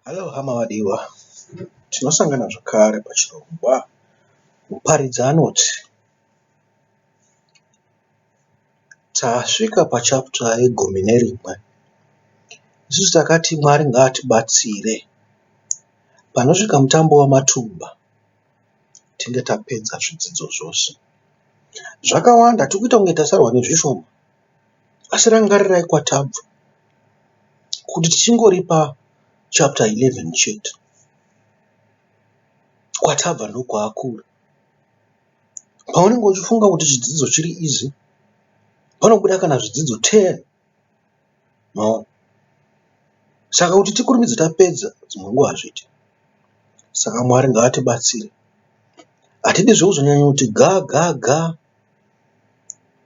Halo hama vadiwa, tinosangana zvakare pachirongwa. Muparidzi anoti tasvika pachapter yegumi nerimwe. Isusu takati Mwari ngaatibatsire panosvika mutambo waMatumba tinge tapedza zvidzidzo zvose. Zvakawanda tiri kuita kunge tasarwa nezvishoma asi rangarirai kwatabva kuti tichingori pachapter 11 chete. Kwatabva ndokwaakure. Paunenge uchifunga kuti chidzidzo chiri easy panobuda kana zvidzidzo 10. Maona? Saka kuti tikurumidze tapedza dzimwe nguva hazviiti. Saka Mwari ngaatibatsire. Hatidi zvekuzonyanya kuti ga ga ga.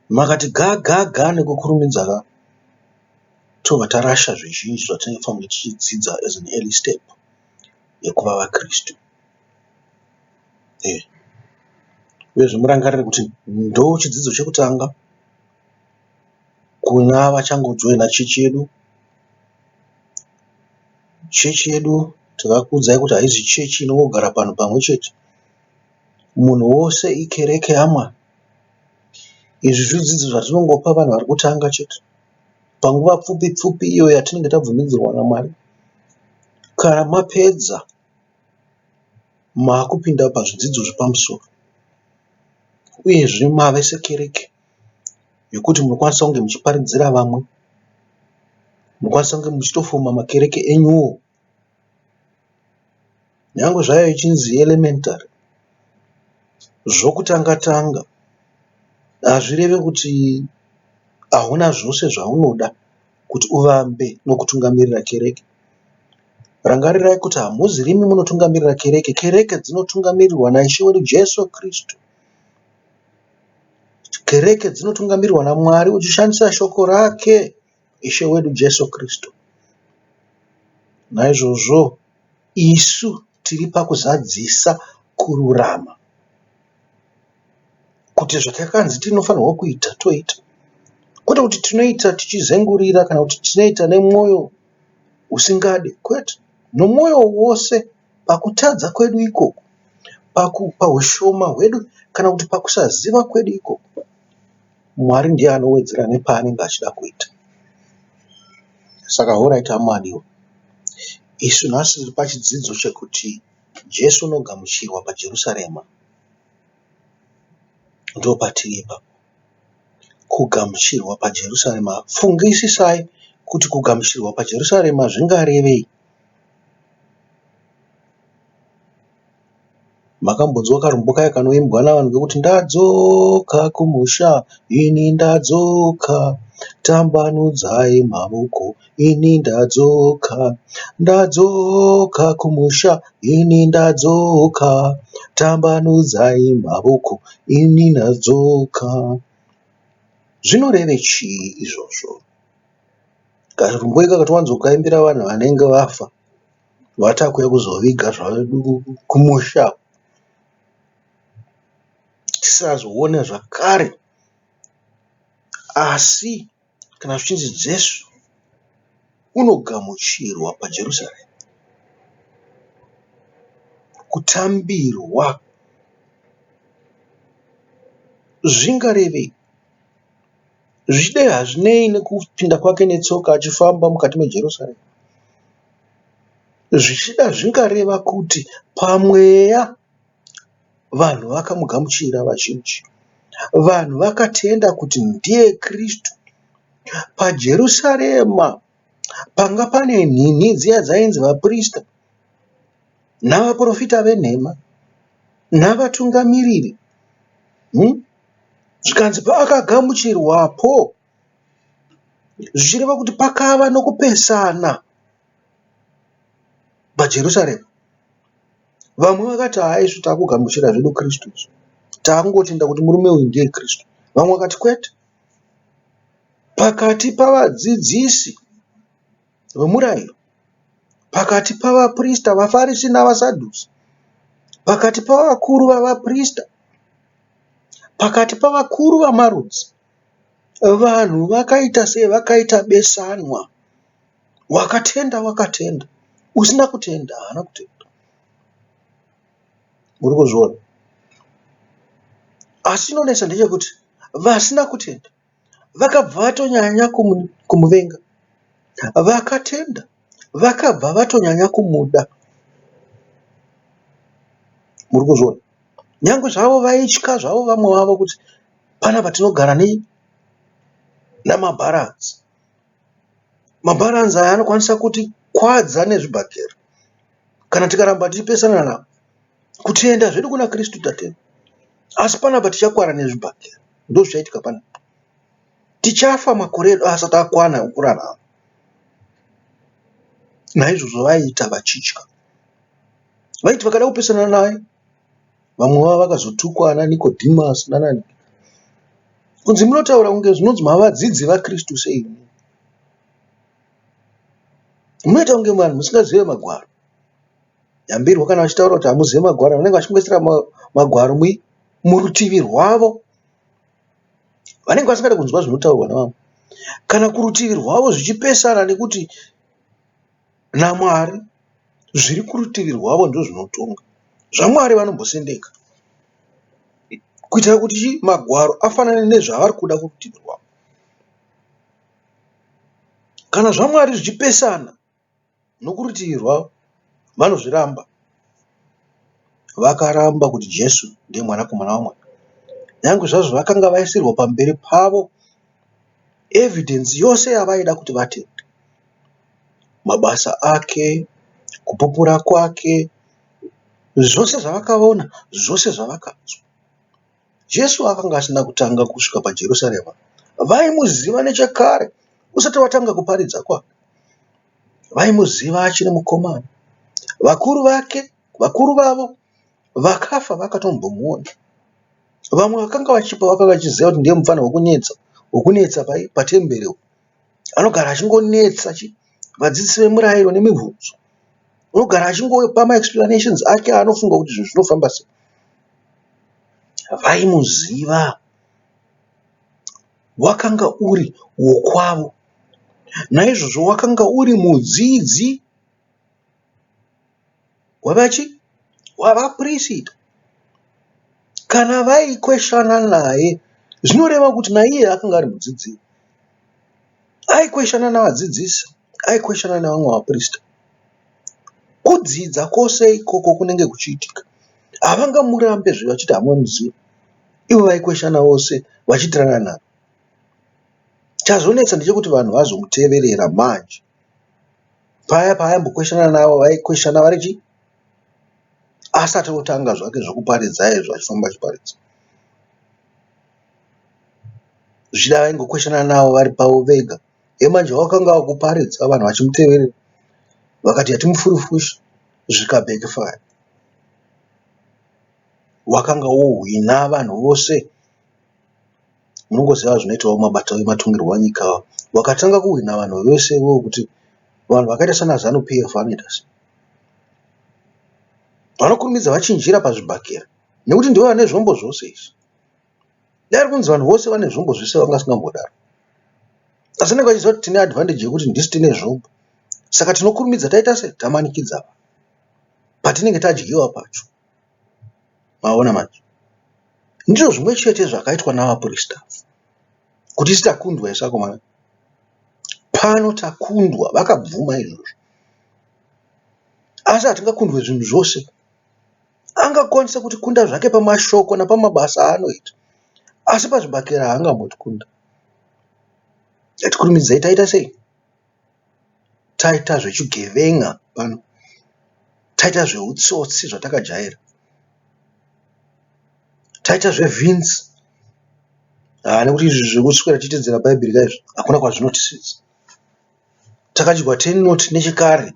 Makati ga ga ga nekukurumidza ka tobva tarasha zvizhinji zvatinofanira kunge tichidzidza as an early step yekuva vaKristu. Eh. Uyezve murangarire kuti ndochidzidzo chekutanga kuna vachangojoina chechi yedu. Chechi yedu takakuudzai kuti haizi chechi inongogara panhu pamwe chete. Munhu wose ikereke yaMwari. Izvi zvidzidzo zvatinongopa vanhu vari kutanga chete. Panguva pfupi pfupi iyo yatinenge tabvumidzirwa naMwari. Kana mapedza makupinda pazvidzidzo zvepamusoro uyezve mave sekereke yekuti munokwanisa kunge muchiparidzira vamwe, munokwanisa kunge muchitofoma makereke enyuwo nyangwe zvayo ichinzi elementary. Zvokutanga tanga hazvireve kuti hauna zvose zvaunoda kuti uvambe nokutungamirira kereke. Rangarirai kuti hamuzi rimi munotungamirira kereke, kereke dzinotungamirirwa naIshe wedu Jesu Kristu. Kereke dzinotungamirirwa naMwari uchishandisa shoko rake Ishe wedu Jesu Kristu. Naizvozvo isu tiri pakuzadzisa kururama kuti zvatakanzi tinofanirwa kuita toita, kwete kuti tinoita tichizengurira kana kuti tinoita nemwoyo usingade, kwete, nomwoyo wose pakutadza kwedu ikoko, pahushoma hwedu kana kuti pakusaziva kwedu ikoko, Mwari ndiye anowedzera nepaanenge achida kuita. Saka horaiti amadiwa, isu nhasi tiri pachidzidzo chekuti Jesu unogamuchirwa paJerusarema. Ndopatiri ipapo. Kugamuchirwa paJerusarema. Fungisisai kuti kugamuchirwa paJerusarema zvingarevei. Makambonzwa karumbo kaya kanoimbwa navanhu kekuti ndadzoka kumusha ini ndadzoka tambanudzai maoko ini ndadzoka ndadzoka kumusha ini ndadzoka tambanudzai maoko ini ndadzoka. Zvinoreve chii izvozvo? Karumbo ikaka towanzokaimbira vanhu vanenge vafa. Vatakuuya kuzoviga zvedu kumusha tisazoone zvakare. Asi kana zvichinzi Jesu unogamuchirwa paJerusarema, kutambirwa zvingarevei? Zvichidai hazvinei nekupinda kwake netsoka achifamba mukati meJerusarema. Zvichida zvingareva kuti pamweya vanhu vakamugamuchira vazhinji. Vanhu vakatenda kuti ndiye Kristu. PaJerusarema panga pane nhinhi dziya dzainzi vaprista navaprofita venhema navatungamiriri. Zvikanzi paakagamuchirwapo zvichireva kuti pakava nokupesana paJerusarema. Vamwe vakati haa isu takugamuchira zvedu Kristu isu. Takungotenda kuti murume uyu ndiye Kristu. Vamwe vakati kwete. Pakati pavadzidzisi vemurayiro, pakati pavaprista, vaFarisi navaSadhusi, pakati pavakuru vavaprista, pakati pavakuru vamarudzi, vanhu vakaita sei? Vakaita besanwa. Wakatenda wakatenda, Usina kutenda haana kutenda. Muri kuzviona? Asi chinonetsa ndechekuti vasina kutenda vakabva vatonyanya kumuvenga. Vakatenda vakabva vatonyanya kumuda. Muri kuzviona? Nyangwe zvavo vaitya zvavo vamwe vavo kuti panapa tinogara nei namabharanzi. Mabharanzi aya anokwanisa kutikwadza nezvibhakera kana tikaramba tichipesana navo. Kutenda zvedu kuna Kristu tatenda asi panapa tichakwara nezvibhakera. Ndozvichaitika panapa. Tichafa makore edu asati akwana ekurarama. Naizvozvo vaiita vachitya. Vaiti vakada kupesana naye vamwe vavo vakazotukwa ana Nikodhimasi nanani. Kunzi munotaura kunge zvinonzi mava vadzidzi vaKristu sei? Munoita kunge vanhu musingazive magwaro. Yambirwa kana vachitaura kuti hamuzive magwaro vanenge vachingoisira magwaro murutivi rwavo. Vanenge vasingade kunzwa zvinotaurwa nevamwe. Kana kurutivi rwavo zvichipesana nekuti naMwari zviri kurutivi rwavo ndozvinotonga. ZvaMwari vanombosendeka kuitira kuti chii magwaro afanane nezvavari kuda kurutivi rwavo. Kana zvaMwari zvichipesana nokurutivi rwavo vanozviramba. Vakaramba kuti Jesu ndiye mwanakomana waMwari. Nyangwe zvazvo vakanga vaisirwa pamberi pavo evidence yose yavaida kuti vatende. Mabasa ake, kupupura kwake, zvose zvavakaona, zvose zvavakanzwa. Jesu akanga asina kutanga kusvika paJerusarema. Vaimuziva nechekare usati watanga kuparidza kwake. Vaimuziva achiri mukomana. Vakuru vake, vakuru vavo vakafa vakatombomuona. Vamwe vakanga vachipo vakanga vachiziva kuti ndiye mufana wekunetsa, wekunetsa pai patemberi. Anogara achingonetsa chi vadzidzisi vemurayiro nemibvunzo. Unogara achingopa maexplanations ake aanofunga kuti zvinhu zvinofamba sei. Vaimuziva. Wakanga uri wokwavo. Naizvozvo wakanga uri mudzidzi wavachi wavapirisita. Kana vaikweshana naye zvinoreva kuti naiye akanga ari mudzidzi. Aikweshana navadzidzisi, aikweshana nevamwe vapirisita. Kudzidza kwose ikoko kunenge kuchiitika. Havangamurambe zve vachiti hamumuzivi. Ivo vaikweshana vose vachiitirana nharo. Chazonetsa ndechekuti vanhu vazomuteverera manje. Paya paaimbokweshana navo vaikweshana vari chii? Asati otanga zvake zvekuparidza izvo achifamba achiparidza. Zvichida vaingokweshana navo vari pavo vega. Iye manje wakanga akuparidza vanhu vachimuteverera. Vakati hatimufurufushe zvikabhekifaya. Wakanga wohwina vanhu vose. Munongoziva zvinoitawo mabato ematongerwo enyika wakatanga kuhwina vanhu vese ivovo kuti vanhu vakaita sana Zanu PF vanoita sei. Vanokurumidza vachinjira pazvibhakera nekuti ndivo vane zvombo zvose izvi. Dai ari kunzi vanhu vose vane zvombo zvese vanga vasingambodaro. Asi vanenge vachiziva kuti tine advantage yekuti ndisu tine zvombo. Saka tinokurumidza taita sei? Tamanikidza vanhu patinenge tadyiwa pacho. Maona manje? Ndizvo zvimwe chete zvakaitwa navaprista kuti isu takundwa isu akomana. Pano takundwa, vakabvuma izvozvo. Asi hatingakundwe zvinhu zvose. Angakwanisa kutikunda zvake pamashoko napamabasa aanoita, asi pazvibhakera haangambotikunda. Ngatikurumidzei taita sei? Taita zvechigeven'a pano. Taita zveutsotsi zvatakajaira. Taita zvevhinzi. Haa nekuti izvi zvekuswera tichitedzera bhaibheri ka izvi hakuna kwazvinotisvitsa. Takadyiwa tenoti nechekare.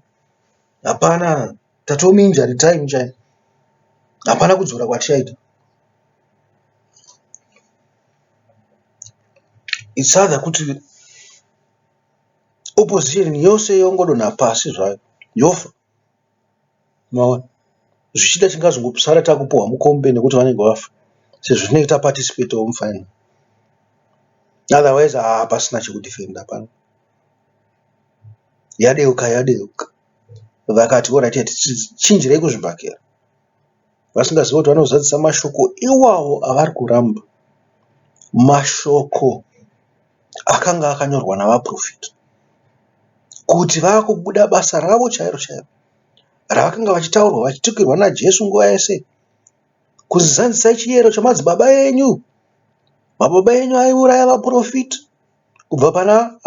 Hapana tatominjari time chaiyo. Hapana kudzora kwatichaita. It's either kuti opposition yose yongodonha pasi zvayo yofa. Maona? Zvichida tingazongosara takupuhwa mukombe nekuti vanenge vafa sezvo tinenge taparticipatawo mufinal. Otherwise haa pasina chekudefender pano. Yadeuka yadeuka. Vakati, Horaiti, tichinjirei kuzvibhakera. Vasingazive kuti vanozadzisa mashoko iwawo avari kuramba. Mashoko akanga akanyorwa navaprofita kuti vakubuda basa ravo chairo chairo ravakanga vachitaurwa vachitukirwa naJesu nguva yese kunzi zadzisai chiyero chamadzibaba enyu. Mababa enyu aiuraya vaprofita kubva pana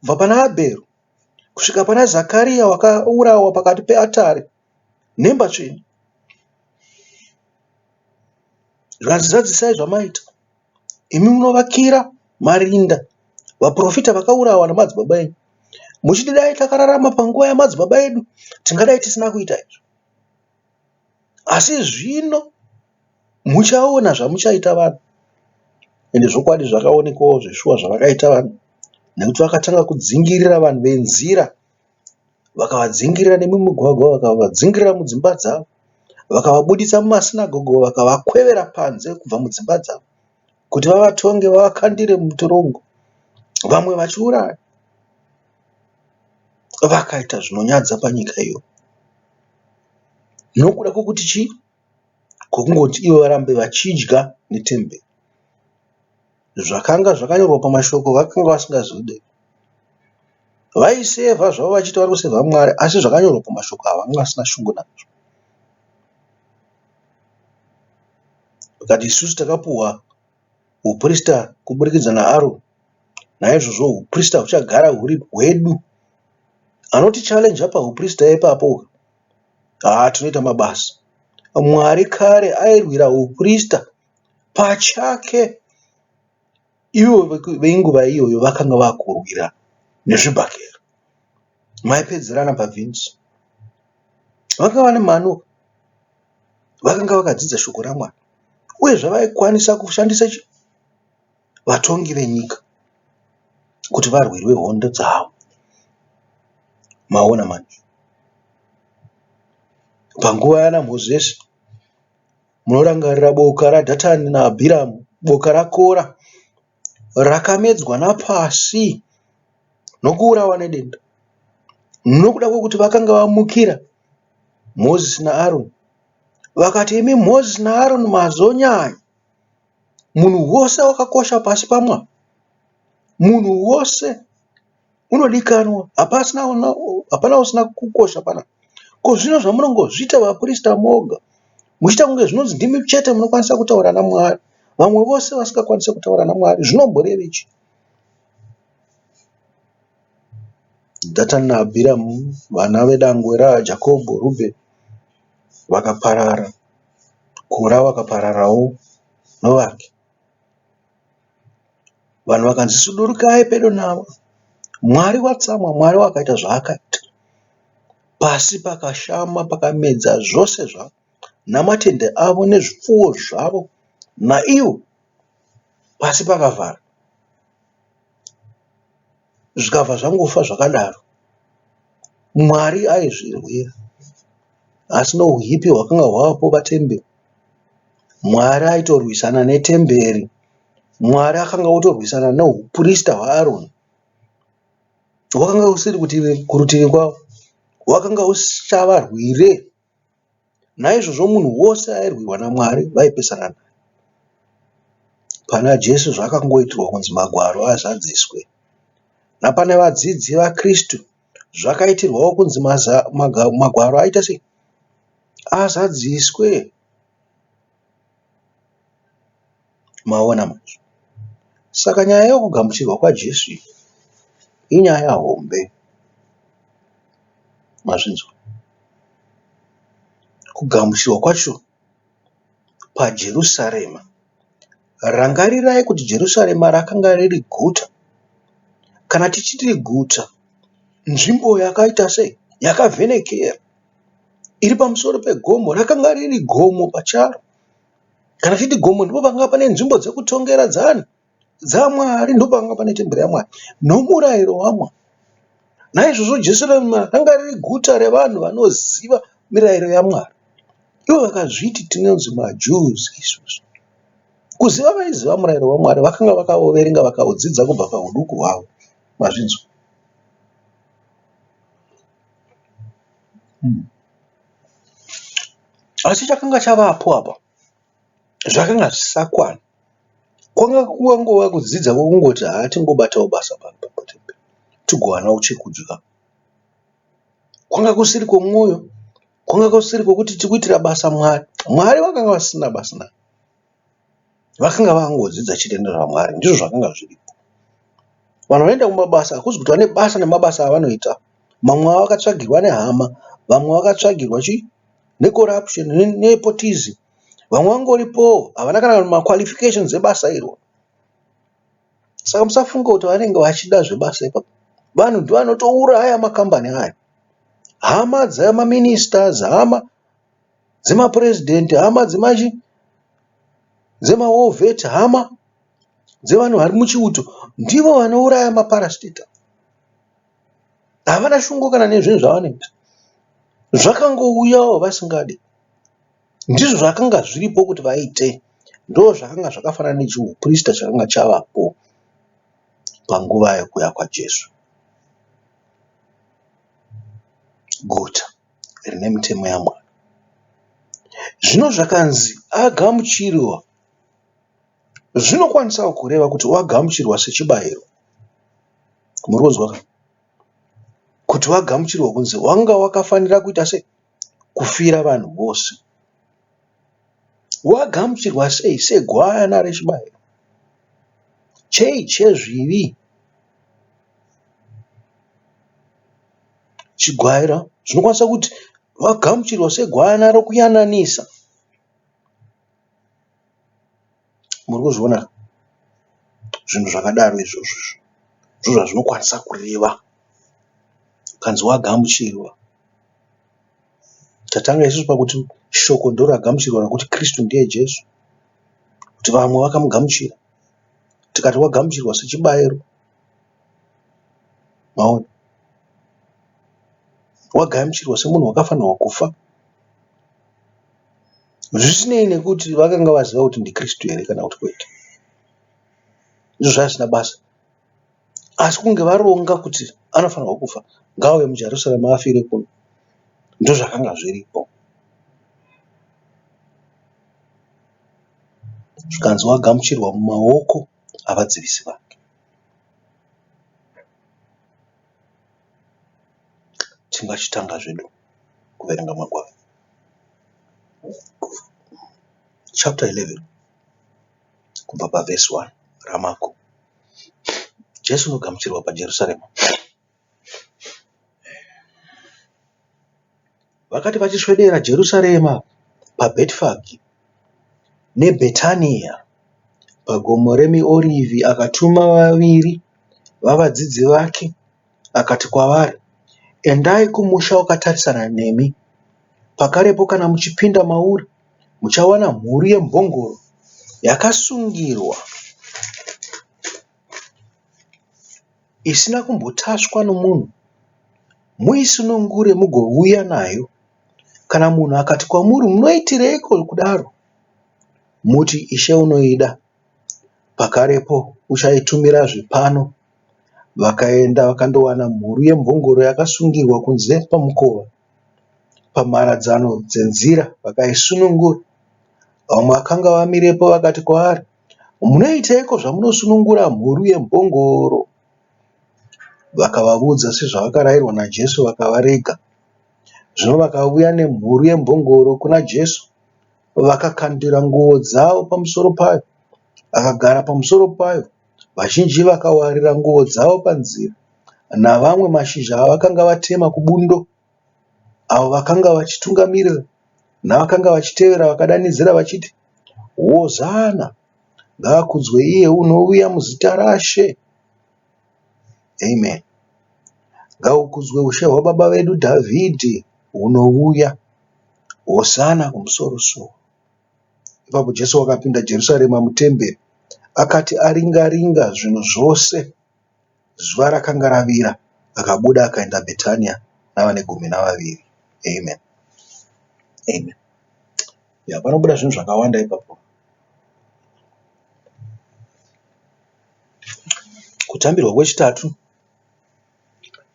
kubva pana Abhero kusvika pana Zakariya wakaurawa pakati peatari nemba tsvene. Zvikanzi zadzisai zvamaita. Imi munovakira marinda vaprofita vakaurawa namadzibaba enyu. Muchiti dai takararama panguva yamadzibaba edu tingadai tisina kuita izvi. Asi zvino muchaona zvamuchaita vanhu. Ende zvokwadi zvakaonekwawo zveshuwa zvavakaita vanhu nekuti vakatanga kudzingirira vanhu venzira vakavadzingirira nemumigwagwa, vakavadzingirira mudzimba dzavo, vakavabuditsa mumasinagogo vakavakwevera panze kubva mudzimba dzavo kuti vavatonge vavakandire mutorongo vamwe vachiuraya. Vakaita zvinonyadza panyika iyoyo nokuda kwokuti chii? Kwokungoti ivo varambe vachidya netemberi. Zvakanga zvakanyorwa pamashoko vakanga vasingazvide. Vaisevha zvavo vachiti vari kusevha Mwari asi zvakanyorwa pamashoko ava vanga vasina shungu nazvo. Vakati isusu takapuhwa huprista kuburikidza naAroni naizvozvo huprista huchagara huri hwedu. Anotichallenger pahuprista ipapo haa tinoita mabasa. Mwari kare airwira huprista pachake ivo venguva iyoyo vakanga vakurwira nezvibhakera. Maipedzerana pabhinzi. Vakanga vane mano, vakanga vakadzidza shoko raMwari uye zvavaikwanisa kushandisa vatongi venyika kuti varwirwe hondo dzavo. Maona manje. Panguva yana Mozisi Munorangarira boka raDhatani naAbhiramu, boka raKora, rakamedzwa napasi nokuurawa nedenda nokuda kwokuti vakanga vamukira Mozisi naAroni. Vakati, Imi Mozisi naAroni mazonyanya. Munhu wose wakakosha pasi paMwari. Munhu wose unodikanwa hapasina hapana usina kukosha panapa. Ko zvino zvamunongozviita vaprista moga muchiita kunge zvinonzi ndimi chete munokwanisa kutaura naMwari vamwe vose vasingakwanise kutaura naMwari zvinomborevei chii? Dhatani naAbhiramu vana vedangwe raJakobho Rubheni vakaparara. Kora wakapararawo novake. Vanhu vakanzi sudurukai pedo navo. Mwari watsamwa, Mwari wakaita zvaakaita. Pasi pakashama pakamedza zvose zvavo namatende avo nezvipfuwo zvavo naivo. Pasi pakavhara zvikabva zvangofa zvakadaro. Mwari aizvirwira asi nohuipi hwakanga hwavapo patemberi Mwari aitorwisana netemberi. Mwari akanga otorwisana nehuprista hwaAroni. Hwakanga usiri kurutivi kwavo. Hwakanga usichavarwire. Naizvozvo munhu wose airwirwa naMwari vaipesana naye. Pana Jesu zvakangoitirwa kunzi magwaro azadziswe. Napane vadzidzi vaKristu zvakaitirwawo kunzi magwaro aite sei? Azadziswe. Maona manje. Saka nyaya yokugamuchirwa kwaJesu iyi inyaya hombe. Mazvinzwa? Kugamuchirwa kwacho paJerusarema. Rangarirai kuti Jerusarema rakanga riri guta. Kana tichiti guta, nzvimbo yakaita sei? Yakavhenekera. Iri pamusoro pegomo. Rakanga riri gomo pacharo. Kana tichiti gomo ndipo panga pane nzvimbo dzekutongera dzaani? DzaMwari. Ndipo panga pane temberi yaMwari nomurayiro waMwari. Naizvozvo Jerusarema rakanga riri guta revanhu vanoziva mirayiro yaMwari. Ivo vakazviti tinonzi maJews isusu. Kuziva vaiziva murayiro waMwari vakanga vakauverenga vakaudzidza kubva pahuduku hwavo. Mazvinzwa? Asi chakanga chavapo apa zvakanga zvisakwana. Kwanga kwangova kudzidza kwekungoti haa tingobatawo basa patemberi tigowanawo chekudya. Kwanga kusiri kwomwoyo, kwanga kusiri kwokuti tikuitira basa Mwari. Mwari vakanga vasina basa naro. Vakanga vangodzidza chete nezvaMwari, ndizvo zvakanga zviripo. Vanhu vanoenda kumabasa hakuzi kuti vane basa nemabasa avanoita. Mamwe vakatsvagirwa nehama, vamwe vakatsvagirwa chii necorruption nenepotism. Vamwe vangoripowo havana kana maqualifications ebasa iro. Saka musafunga kuti vanenge vachida zvebasa ipapo. Vanhu ndovanotouraya makambani aya. Hama dzemaministers, hama dzemapresident, hama dzemachi dzemawar vet, hama dzevanhu vari muchiuto ndivo vanouraya maparasiteta. Havana shungu kana nezvinhu zvavanoita. Zvakangouyawo vasingadi. Ndizvo zvakanga zviripo kuti vaite. Ndozvakanga zvakafanana nechihuprista chakanga chavapo panguva yekuuya kwaJesu. Guta rine mitemo yaMwari. Zvino zvakanzi agamuchirwa zvinokwanisawo kureva kuti wagamuchirwa sechibayiro. Muri kunzwa ka? Kuti wagamuchirwa kunzi wanga wakafanira kuita sei? Kufira vanhu vose. Wagamuchirwa sei? Segwayana rechibayiro. Chei? Chezvivi. Chigwayira zvinokwanisa kuti wagamuchirwa segwayana rokuyananisa. Muri kuzviona zvinhu zvakadaro izvozvo izvo ndizvo zvazvinokwanisa kureva ukanzi wagamuchirwa. Tatanga isusu pakuti shoko ndoragamuchirwa nokuti Kristu ndiye Jesu kuti vamwe vakamugamuchira tikati wagamuchirwa sechibayiro maona wagamuchirwa semunhu wakafanirwa kufa. Zvisinei nekuti vakanga vaziva kuti ndiKristu here kana kuti kwete. Izvo zvaiva zvisina basa. Asi kunge varonga kuti anofanirwa kufa, ngaauye muJerusarema afire kuno. Ndozvakanga zviripo. Zvikanzi wagamuchirwa mumaoko avadzivisi vake. Tingachitanga zvedu kuverenga magwaro. Chapter 11 kubva pavhesi 1 raMako. Jesu unogamuchirwa paJerusarema. Vakati vachiswedera Jerusarema paBhetifagi neBhetaniya pagomo reMiorivhi akatuma vaviri vavadzidzi vake akati kwavari, Endai kumusha wakatarisana nemi. Pakarepo kana muchipinda mauri, muchawana mhuru yembongoro yakasungirwa isina kumbotasvwa nomunhu. Muisunungure mugouya nayo. Kana munhu akati kwamuri, Munoitireiko kudaro? Muti, Ishe unoida. Pakarepo uchaitumirazve pano. Vakaenda vakandowana mhuru yembongoro yakasungirwa kunze pamukova pamharadzano dzenzira vakaisunungura. Vamwe vakanga vamirepo vakati kwaari, Munoiteiko zvamunosunungura mhuru yembongoro? Vakavaudza sezvavakarayirwa naJesu vakavarega. Zvino vakauya nemhuru yembongoro kuna Jesu vakakandira nguo dzavo pamusoro payo akagara pamusoro payo. Vazhinji vakawarira nguo dzavo panzira, navamwe mashizha avakanga vatema kubundo. Avo vakanga vachitungamirira navakanga vachitevera vakadanidzira vachiti, Hozana! Ngaakudzwe iye unouya muzita raShe! Amen. Ngahukudzwe ushe hwababa vedu Dhavhidhi hunouya! Hosana kumusoro-soro! Ipapo Jesu wakapinda Jerusarema mutemberi, akati aringa-ringa zvinhu zvose, zuva rakanga ravira, akabuda akaenda Bhetania navane gumi navaviri. Amen. Amen. Ya, panobuda zvinhu zvakawanda ipapo. Kutambirwa kwechitatu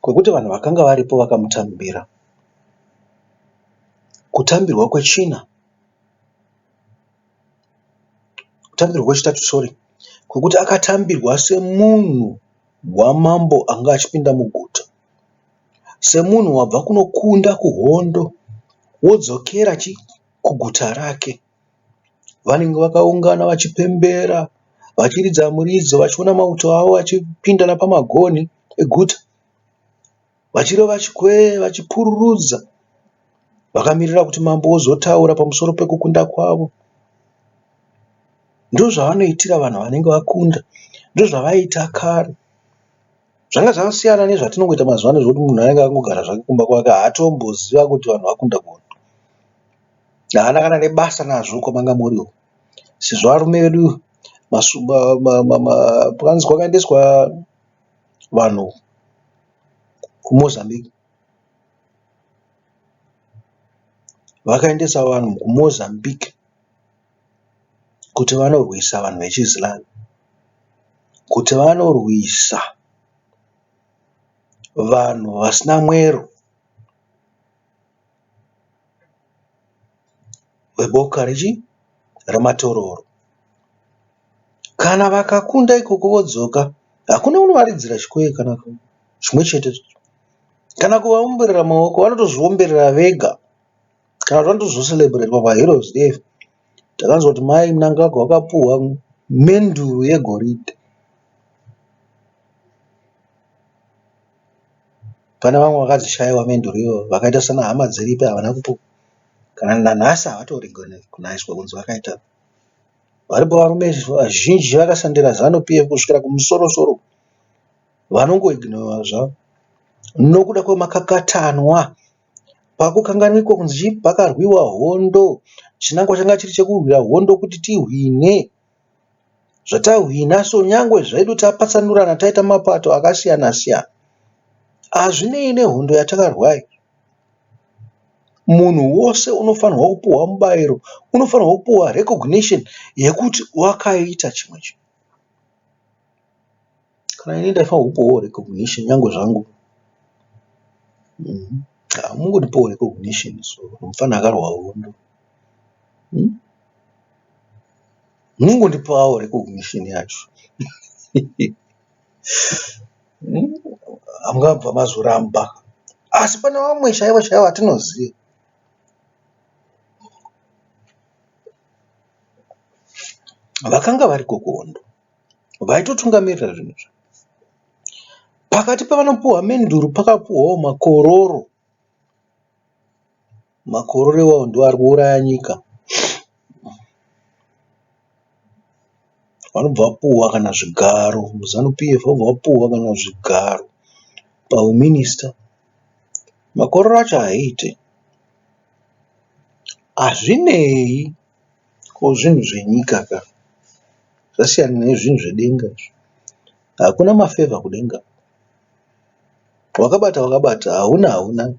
kwekuti vanhu vakanga varipo vakamutambira. Kutambirwa kwechina, kutambirwa kwechitatu sorry, kwekuti akatambirwa semunhu wamambo anga achipinda muguta. Semunhu wabva kunokunda kuhondo wodzokera kuguta rake. Vanenge vakaungana vachipembera vachiridza muridzo vachiona mauto avo achipinda napamagonhi eguta. Vachirova chikwee vachipururudza vakamirira kuti mambo ozotaura pamusoro pekukunda kwavo. Ndozvavanoitira vanhu vanenge vakunda. Ndozvavaiita kare. Zvanga zvasiyana nezvatinongoita mazuva ano zvekuti munhu anenge akangogara zvake kumba kwake haatomboziva kuti vanhu vakunda kuhondo. Haana kana nebasa nazvo kwamanga muri uko. Sezvo varume vedu kwanzi kwakaendeswa vanhu kuMozambique. Vakaendesa vanhu kuMozambique kuti vanorwisa vanhu vechiIslam. Kuti vanorwisa vanhu vasina mwero veboka rechi rematororo. Kana vakakunda ikoko vodzoka hakuna unovaridzira chikwee kana zvimwe chete. Kana kuvaomberera maoko vanotozviomberera vega. Kana kuti vanotozoserebhuretwa paHeroes Day. Takanzwa kuti mai Mnangagwa vakapuhwa menduru yegoridhe. Pane vamwe vakadzishaiwa menduru iyoyo vakaita sana Hamadziripi havana kupuhwa. Kana nanhasi havatorekonaizwa kunzi vakaita. Varipo varume vazhinji vakashandira Zanu PF kusvikira kumusoro soro vanongoignowa zvavo nokuda kwemakakatanwa. Pakukanganwikwa kunzi chii pakarwiwa hondo. Chinangwa changa chiri chekurwira hondo kuti tihwine. Zvatahwina so nyangwe zvedu tapatsanurana taita mapato akasiyana siyana hazvinei nehondo yatakarwa iyi. Munhu wose unofanirwa kupuhwa mubairo, unofanirwa kupuhwa recognition yekuti wakaita chimwe chinhu. Kana ini ndaifanirwa kupuhwawo recognition nyangwe zvangu hamungondipawo recognition so mupfana akarwa hondo. Munongondipawo recognition yacho. Hamungabva mazoramba. Asi pane vamwe chaivo chaivo vatinoziva. Vakanga variko kuhondo. Vaitotungamirira zvinhu izvi. Pakati pevanopuhwa menduru pakapuhwawo makororo. Makororo iwawo ndiwo ari kuuraya nyika. Vanobva vapuhwa kana zvigaro muZanu PF vobva vapuhwa kana zvigaro pahuminisita. Makororo acho haaite. Hazvinei ko zvinhu zvenyika ka. Zvasiyana nezvinhu zvedenga izvi. Hakuna mafevha kudenga. Wakabata wakabata hauna hauna.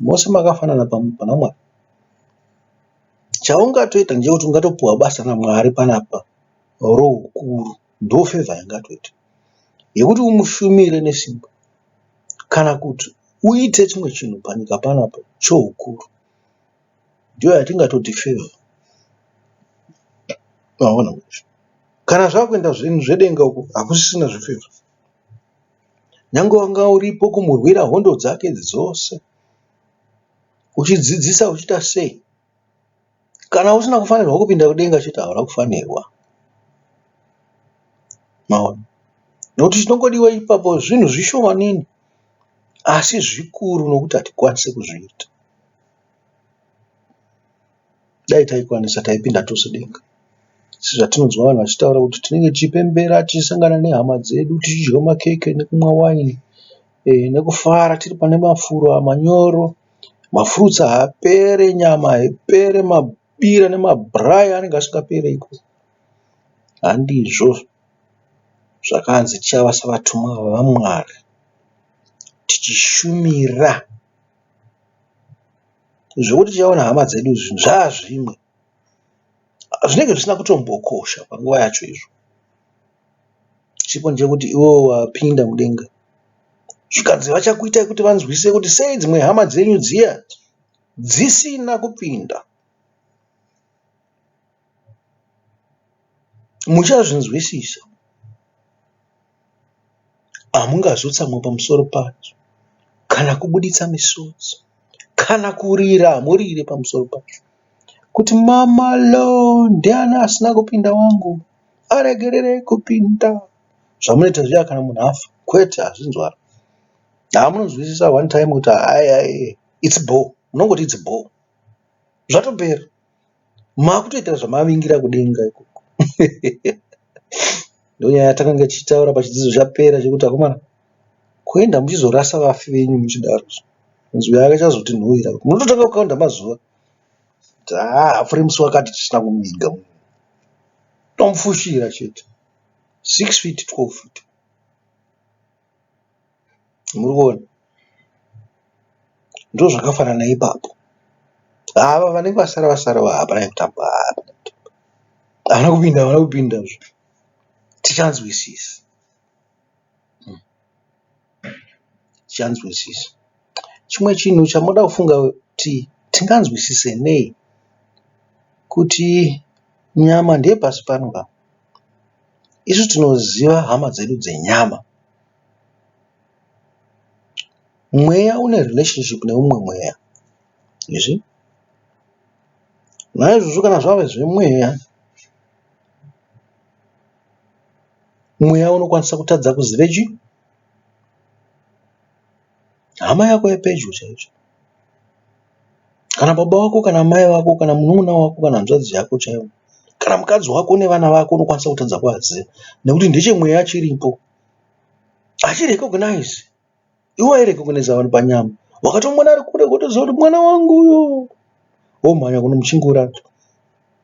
Mose makafanana pana Mwari. Chaungatoita ndechekuti ungatopuwa basa naMwari panapa roukuru. Ndofevha yaungatoita yekuti umushumire nesimba kana kuti uite chimwe chinhu panyika panapa choukuru. Ndiyo yatingatoti fevha. Maona manje. Kana zvakuenda zvinhu zvedenga uku hakusisina zvefevha. Nyange wanga uripo kumurwira hondo dzake dzose uchidzidzisa uchiita sei kana usina kufanirwa kupinda kudenga chete hauna kufanirwa. Maona? Nokuti chinongodiwa ipapo zvinhu zvishomanini asi zvikuru nokuti hatikwanisi kuzviita. Dai taikwanisa taipinda tose denga. Sezvatinonzwa vanhu vachitaura kuti tinenge tichipembera tichisangana nehama dzedu tichidya makeke nekumwa waini nekufara tiri pane mafuro manyoro. Mafurutsi haapere, nyama haipere, mabira nemabhurayi anenge asingaperi ikoko. Handizvo zvakanzi tichava sevatumwa vaMwari tichishumira. Zvekuti tichaona hama dzedu izvi zvazvimwe. Zvinenge zvisina kutombokosha panguva yacho izvo. Chipo ndechekuti iwewe wapinda mudenga. Zvikanzi vachakuitai kuti vanzwisise kuti sei dzimwe hama dzenyu dziya Dzisina kupinda. Muchazvinzwisisa. Hamungazotsamwa pamusoro pacho kana kubuditsa misodzi kana kurira hamurire pamusoro pacho kuti mama lo ndiani asina kupinda wangu aregererei kupinda zvamunoita zviya kana munhu afa kwete hazvinzwaro hamunonzwisisa one time kuti hai its bho munongoti its bho zvatopera makutoita zvamavingira kudenga ikoko ndonyaya yatakanga tichitaura pachidzidzo chapera chekuti akomana kuenda muchizorasa vafi venyu muchidaro nzwi yake achazotinhuwira munototanga kukaunda mazuva kuti haa hapfure musi wakati tisina kumuviga munhu tomufushira chete 6 feet 12 feet Muri kuona? Ndozvakafanana ipapo. Ava vanenge vasara vasara ava hapana yekutamba hapana yekutamba. Havana kupinda havana kupinda zve. Tichanzwisisa. Tichanzwisisa. Chimwe chinhu chamunoda kufunga kuti tinganzwisise nei kuti nyama ndeyepasi pano ka. Isu tinoziva hama dzedu dzenyama. Mweya une relationship neumwe mweya you see. Naizvozvo kana zvave zvemweya, mweya unokwanisa kutadza kuzive chii? Hama yako yepedyo chaiyo. Kana baba vako kana mai vako kana munun'una wako kana hanzvadzi yako chaiyo kana mukadzi wako nevana vako unokwanisa kutadza kuvaziva nekuti ndechemweya chiripo. Hachirecognize. Iwe wairecogniza vanhu panyama. Wakatomuona ari kure wotoziva kuti mwana wangu uyo. Womhanya kunomuchingura.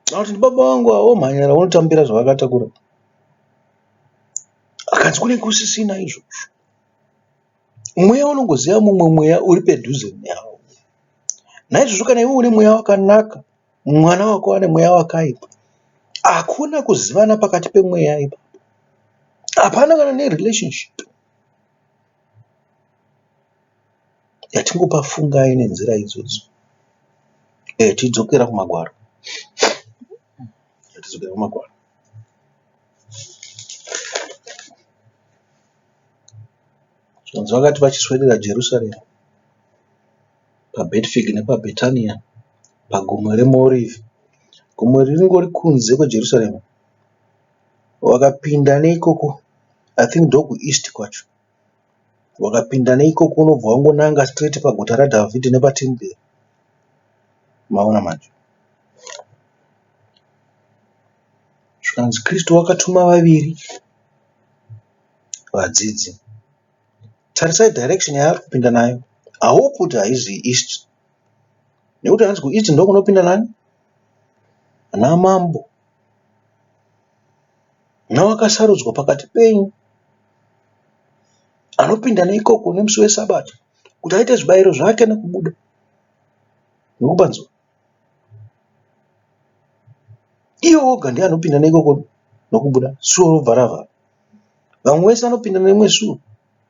Kana kuti ndibaba vangu ava womhanyira wonotambira zvavakatakura. Akanzi kunenge kusisina izvozvo. Mweya unongoziva mumwe mweya uri pedhuze nawo. Naizvozvo kana iwe une mweya wakanaka, mwana wako ane mweya wakaipa, hakuna kuzivana pakati pemweya ipapo. Hapana kana nerelationship. Yatingopa fungai nenzira idzodzo. Eh, tidzokera kumagwaro. Tidzokera kumagwaro. Zvanzi vakati vachiswedera Jerusarema, paBhetifegi nepaBhetaniya, pagomo reMiorivhi, gomo iri ringori kunze kweJerusarema, Wakapinda neikoko I think ndokuEast kwacho. Wakapinda neikoko unobva wangonanga straight paguta raDhavhidhi nepatemberi. Maona manje. Zvikanzi Kristu wakatuma vaviri vadzidzi. Tarisai direction yaari kupinda nayo. I hope kuti haizi East. Nekuti hanzi kuEast ndokunopinda nani? Namambo. Nawakasarudzwa pakati penyu anopinda neikoko nemusi weSabata kuti aite zvibayiro zvake nekubuda. Murikupanzwa? Iye oga ndiye anopinda neikoko nokubuda, suo robva ravharwa. Vamwe vese vanopinda nerimwe suo,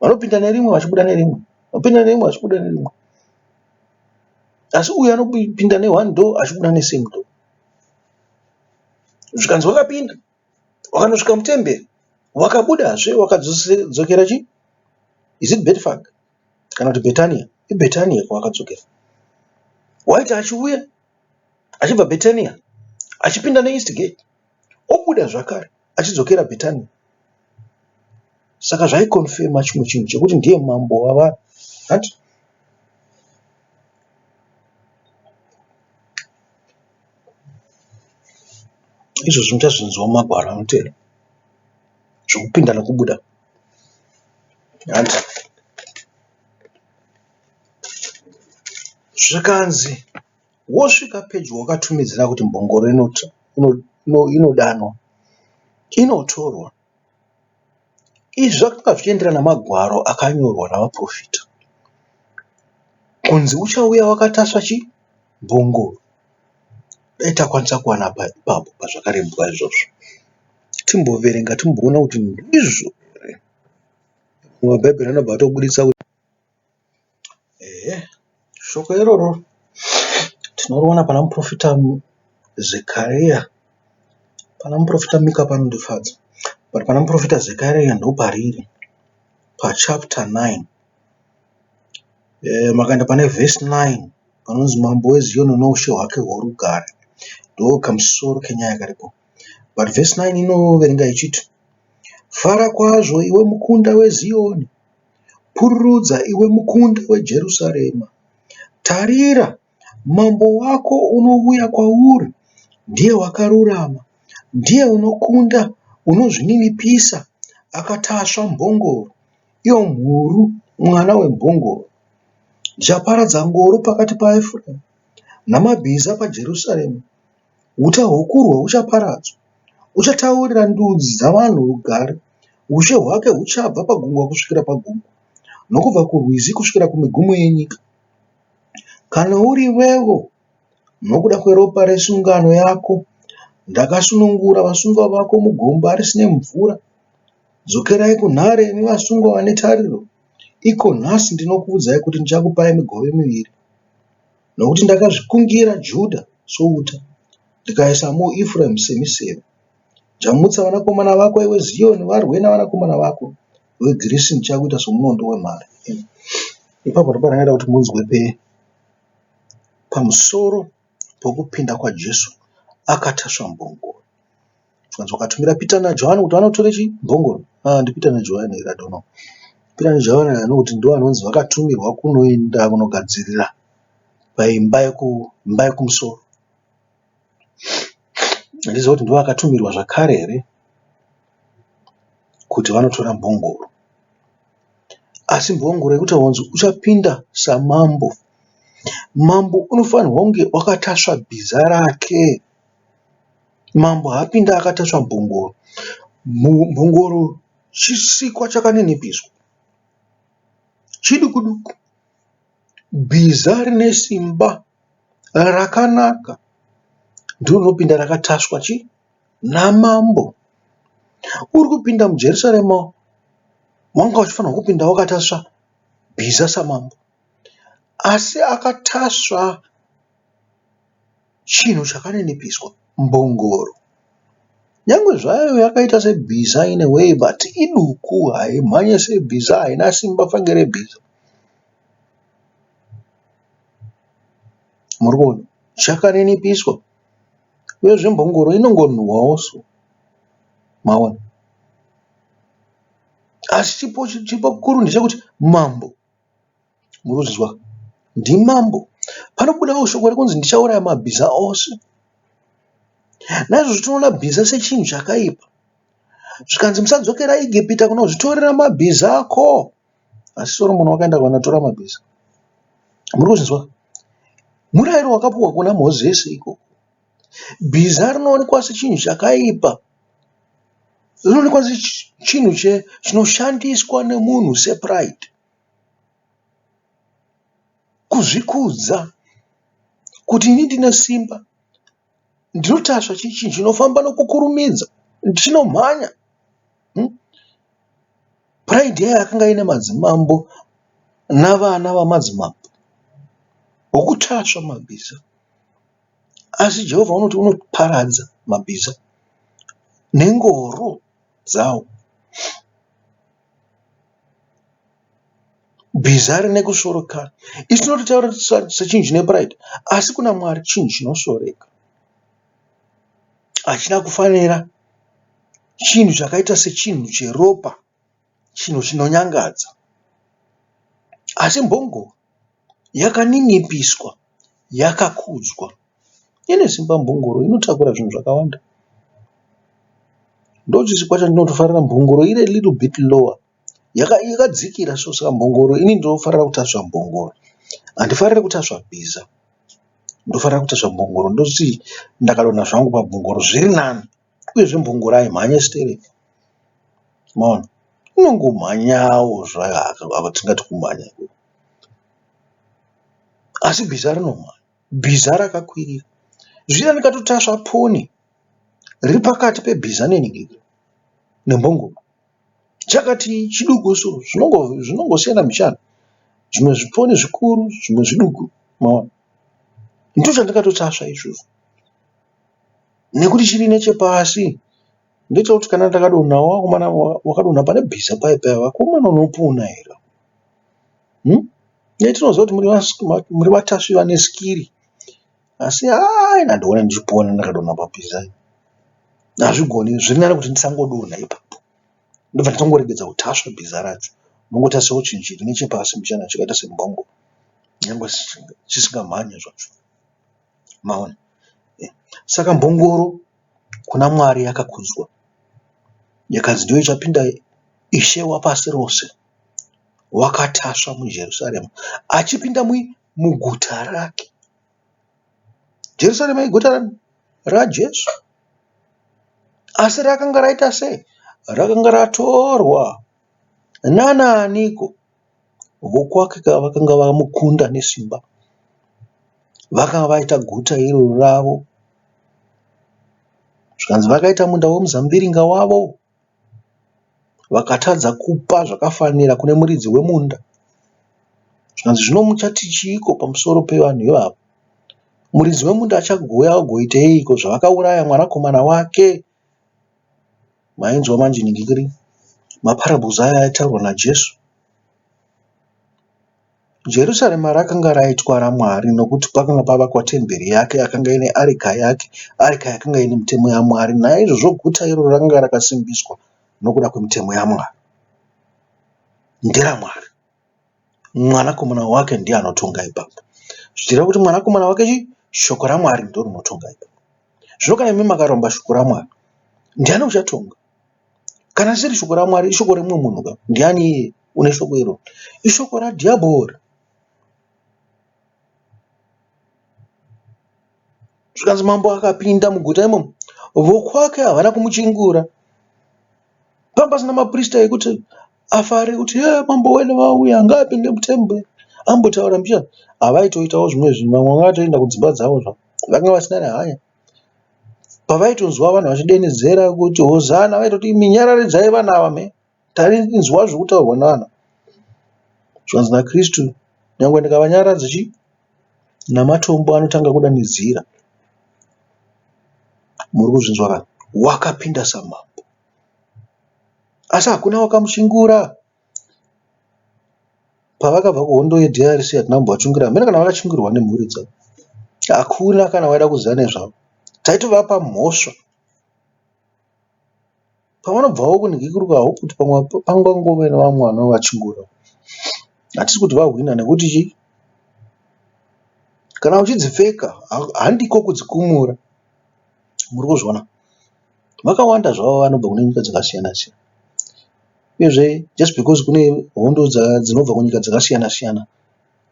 vanopinda nerimwe vachibuda nerimwe, vanopinda nerimwe vachibuda nerimwe. Asi uyu anopinda neone door achibuda nesame door. Zvikanzi wakapinda wakanosvika mutemberi wakabudazve wakadzokera chii is it Bethfage kana kuti Bhetaniya iBhetaniya kwawakadzokera. Waiti achiuya achibva Bhetaniya achipinda neEast gate obuda zvakare achidzokera Bhetaniya. Saka zvaikonfema chimwe chinhu chekuti ndiye mambo wavanhu hanti? Izvozvi muchazvinzwa mumagwaro anotevera zvekupinda nekubuda hanti. Zvikanzi wosvika pedyo wakatumidzira kuti mbongoro inodanwa inotorwa. Izvi zvakanga zvichienderana namagwaro akanyorwa navaprofita kunzi uchauya wakatasva chii? Mbongoro. Dai takwanisa kuwana ipapo pazvakarembwa izvozvo timboverenga timboona kuti ndizvo here. Mabhaibheri anobva atobuditsa kuti ehe shoko iroro. Tinoriwana pana muprofita Zekaria. Pana muprofita Mika panondifadza but pana muprofita Zekaria ndopariri pachapter 9. Makaenda pane vhesi 9 panonzi mambo weZiyoni noushe hwake hworugare. Ndokamusoro kenyaya karipo. But vhesi 9 inoverenga ichiti, Fara kwazvo iwe mukunda weZiyoni, pururudza iwe mukunda weJerusarema. Tarira, mambo wako unouya kwauri, ndiye wakarurama, ndiye unokunda, unozvininipisa, akatasva mbongoro, iyo mhuru, mwana wembongoro. Ndichaparadza ngoro pakati paEfuremu, namabhiza paJerusarema. Uta hwokurwa huchaparadzwa, uchataurira ndudzi dzavanhu rugare. Ushe hwake huchabva pagungwa kusvikira pagungwa, nokubva kurwizi kusvikira kumigumo yenyika. Kana uri iwewo, nokuda kweropa resungano yako, ndakasunungura vasungwa vako mugomba risine mvura. Dzokerai kunhare, imi vasungwa vane tariro. Iko nhasi ndinokuudzai kuti ndichakupai migove miviri. Nokuti ndakazvikungira Judha souta, ndikaisamo Efuraimu semiseve. Ndichamutsa vanakomana vako, iwe Ziyoni, varwe navanakomana vako, iwe Girisi, ndichakuita somunondo wemhare. Ipapo ndipo pandangada kuti munzwe pe pamusoro pokupinda kwaJesu akatasva mbongoro. Zvikanzi wakatumira Peter naJohani kuti vanotore chi mbongoro. Ah, ndiPeter naJohani here? I don't know. Peter naJohani anokuti ndivo vanonzi vakatumirwa kunoenda kunogadzirira paimba yeku imba yekumusoro. Handizivi kuti ndivo vakatumirwa zvakare here kuti vanotora mbongoro. Asi mbongoro yekuti wanzi uchapinda samambo. Mambo unofanirwa kunge wakatasva bhiza rake. Mambo haapinde akatasva mbongoro. Mbongoro chisikwa chakaninipiswa chiduku duku. Bhiza rine simba rakanaka ndiro rinopinda rakatasvwa chi namambo. Uri kupinda muJerusarema wanga uchifanirwa kupinda wakatasva bhiza samambo asi akatasva Chinhu chakaninipiswa, mbongoro. Nyangwe zvayo yakaita sebhiza in a way but iduku haimhanye sebhiza haina simba fange rebhiza. Murikuona chakaninipiswa uyezve mbongoro inongonhuhwawo so maona. Asi chipo chipo kuru ndechekuti mambo Murikuzvinzwa? Ndimambo. Panobudawo shoko rekunzi ndichauraya mabhiza ose. Naizvozvo tinoona bhiza sechinhu chakaipa. Zvikanzi musadzokera Egipita kunozvitorera mabhiza ako. Asi Soromoni wakaenda kunotora mabhiza. Muri kuzvinzwa? Murayiro wakapuwa kuna Mozisi ikoko. Bhiza rinoonekwa sechinhu chakaipa. Rinoonekwa sechinhu chinoshandiswa nemunhu sepride. Kuzvikudza kuti ini ndine simba ndinotasva chinhu chinofamba nokukurumidza chinomhanya. Pride iya yakanga ine madzimambo navana vamadzimambo vokutasva mabhiza. Asi Jehovha unoti unoparadza mabhiza nengoro dzawo. Bhiza rine kusvorekana. Isu tinototaura sechinhu chine pride asi kuna Mwari chinhu chinosvoreka. Hachina kufanira chinhu chakaita sechinhu cheropa, chinhu chinonyangadza. Asi mbongoro yakaninipiswa, yakakudzwa. Ine simba mbongoro inotakura zvinhu zvakawanda. Ndochisikwa chandinotofarira mbongoro iri a little bit lower. Yakadzikira so saka mbongoro ini ndinofarira kutasva mbongoro. Handifariri kutasva bhiza. Ndofarira kutasva mbongoro ndoti ndakadonha zvangu pambongoro zviri nani. Uyezve mbongoro haimhanye sitereki. Maona? Inongomhanyawo zvayo apa tingati kumhanya ikoko. Asi bhiza rinomhanya. Bhiza rakakwirira. Zviya ndikatotasva poni riri pakati pebhiza nembongoro. Chakati chiduku so zvinongosiyana mbichana. Zvimwe zviponi zvikuru zvimwe zviduku maona. Ndochandakatotasva izvozvo nekuti chiri nechepasi ndoita kuti kana ndakadonhawo vakomana wakadonha pane bhiza paye paya vakomana unopona here? Hmm? Dai tinoziva kuti muri vatasvi vane skiri asi haa ini handione ndichipona ndakadonha pabhiza. Hazvigoni zviri nani kuti ndisangodonha ipapo. Ndobva ndatongoregedza kutasva bhiza racho. Ndongotasawo chinhu chiri nechepasi mbichana chakaita sembongoro nyangwe chisingamhanye zvacho. Maona? Saka mbongoro kuna Mwari yakakudzwa yakanzi ndiyo ichapinda Ishe wapasi rose wakatasva muJerusarema achipinda muguta rake. Jerusarema iguta raJesu. Asi rakanga raita sei? Rakanga ratorwa nanaaniko? Vokwake vakanga vamukunda nesimba. Vakanga vaita guta iroro ravo. Zvikanzi vakaita munda wemuzambiringa wavo. Vakatadza kupa zvakafanira kune muridzi wemunda. Zvikanzi zvino muchati chiiko pamusoro pevanhu ivava? Muridzi wemunda achagouya agoiteiko zvavakauraya mwanakomana wake? Mainzwa manje ningiri maparables aya aitaurwa naJesu. Jerusarema rakanga raitwa raMwari nokuti pakanga pavakwa temberi yake yakanga ine areka yake, areka yakanga ine mitemo yaMwari. Naizvozvo guta iroro rakanga rakasimbiswa nokuda kwemitemo yaMwari. NderaMwari. Mwanakomana wake ndiye anotonga ipapo. Zvichireva kuti mwanakomana wake chii? Shoko raMwari ndorinotonga ipapo. Zvino kana imi makaramba shoko raMwari, ndiani uchatonga? Kana risiri shoko raMwari, ishoko remumwe munhu ka. Ndiani iye une shoko iroro? Ishoko radhiabhori. Zvikanzi mambo akapinda muguta imomo, vokwake havana kumuchingura. Panga pasina maprista ekuti afare kuti hee mambo wedu vauya ngaapinde mutemberi ambotaura mbichana. Havaitoitawo zvimwe zvinhu, vamwe vanga vatoenda kudzimba dzavo zvavo. Vanga vasina nehanya. Pavaitonzwa vanhu vachidanidzira kuti hozana vaitoti imi nyararidzai vanhu ava mhe tainzwa zviri kutaurwa nevanhu. Zvikanzi naKristu nyangwe ndikavanyaradza chii namatombo anotanga kudanidzira. Muri kuzvinzwa ka? Wakapinda samambo. Asi hakuna wakamuchingura. Pavakabva kuhondo yeDRC hatina kumbovachungura hameno kana vakachungurwa nemhuri dzavo. Hakuna kana waida kuziva nezvavo. Taitovapa mhosva. Pavanobvawo kunhikikuruka hope kuti pamwe pangangove nevamwe vanovachingura. Hatisi kuti vahwina nekuti chii? Kana uchidzipfeka handiko kudzikumura. Muri kuzviona? Vakawanda zvavo vanobva kune nyika dzakasiyana siyana. Uyezve just because kune hondo dzinobva kunyika dzakasiyana siyana,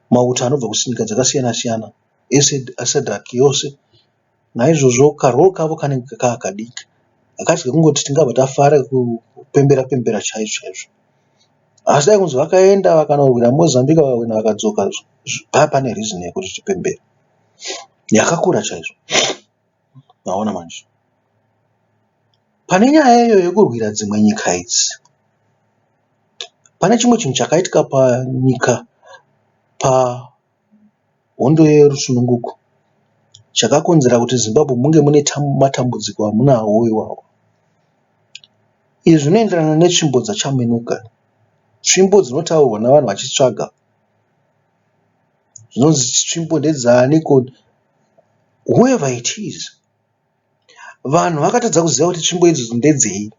mauto anobva kunyika dzakasiyana siyana eSADC yose. Naizvozvo karole kavo kanenge kakadiki. Hakasi kekungoti tingabva tafara kupembera pembera chaizvo chaizvo. Asi dai kunzi vakaenda vakanorwira Mozambique vakahwina vakadzoka paa pane reason yekuti tipembere yakakura chaizvo. Maona manje. Pane nyaya iyoyo yekurwira dzimwe nyika idzi, pane chimwe chinhu chakaitika panyika pahondo yerusununguko chakakonzera kuti Zimbabwe munge mune matambudziko amunawo iwawo. Izvi zvinoenderana netsvimbo dzaChaminuka. Tsvimbo dzinotaurwa navanhu vachitsvaga. Zvinonzi tsvimbo ndedzaaniko whoever it is. Vanhu vakatadza kuziva kuti tsvimbo idzodzo ndedzei.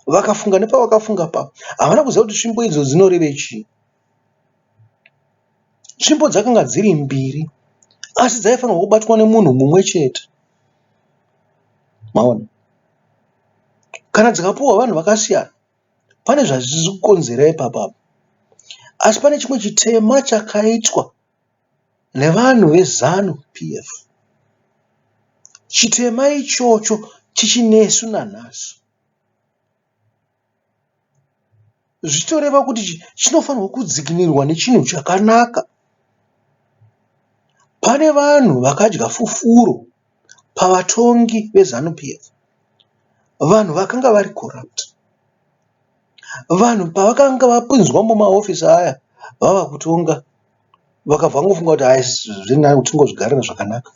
Vakafunga nepavakafunga ipapo havana kuziva kuti tsvimbo idzodzo dzinorevei chii. Tsvimbo dzakanga dziri mbiri asi dzaifanirwa kubatwa nemunhu mumwe chete. Maona? Kana dzikapuhwa vanhu vakasiyana pane zvazviri kukonzera ipapa apa. Asi pane chimwe chitema chakaitwa nevanhu veZanu PF. Chitema ichocho chichinesu nanhasi. Zvichitoreva kuti chinofanirwa kudzikinurwa nechinhu chakanaka. Pane vanhu vakadya fufuro pavatongi veZanu PF. Vanhu vakanga vari corrupt. Vanhu pavakanga vapinzwa mumahofisi aya vava kutonga. Vakabva vangofunga kuti hai zviri nani kuti tingozvigarira zvakanaka.